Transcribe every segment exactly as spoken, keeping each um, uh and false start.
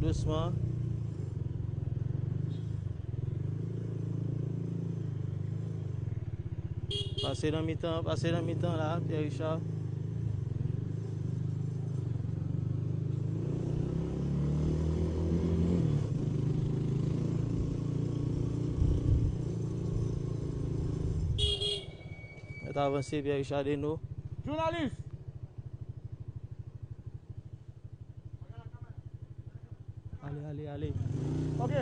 Dousman. Pase nan mitan, pase nan mitan la, Pierre Richard. Mèt avanse, Pierre Richard Deno. Jounalis! Ale, ale, ale. Ok.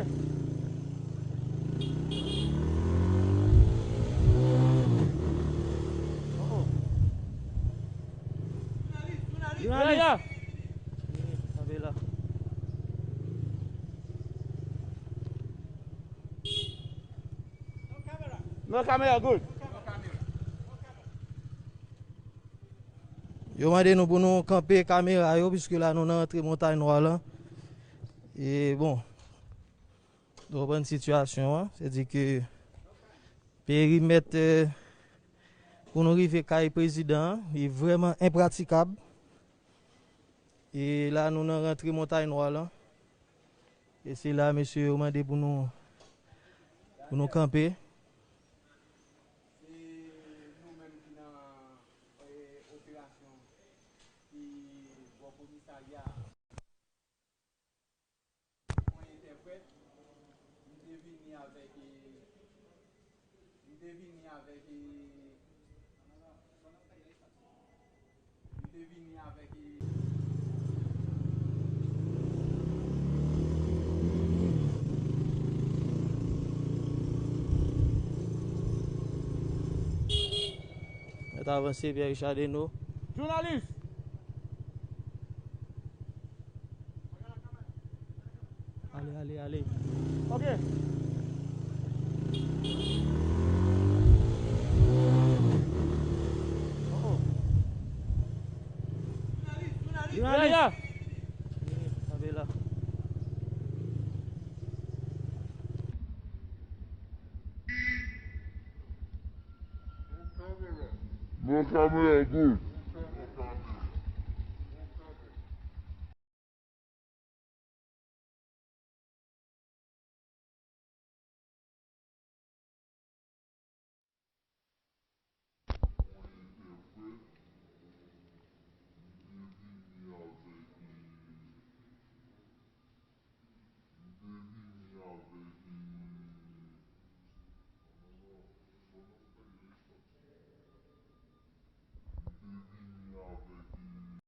Oh, oh. Jounalis. Kanpe la. No kamera, good. Yo mande nou pou nou kanpe kamera yo, piske la nou nan rantre Montay Nwa lan. E bon, nou konprann sitiyasyon an. Se di ke perimèt, eh, pou nou rive kay prezidan an, li vrèman enpratikab. E la nou nan rantre Montay Nwa lan. E se la mesye yo mande pou nou, pou nou kanpe. Se nou menm ki nan, eh, operasyon ki bò komisarya a. Mwen entèprèt, m te vini avèk, eh, m te vini avèk, eh, m te vini avèk, eh, Mèt avanse, Pierre Richard Deno. Jounalis! Ale, ale, ale. Ok. Oh, oh. Jounalis! Kanpe la. Bon kamera, good.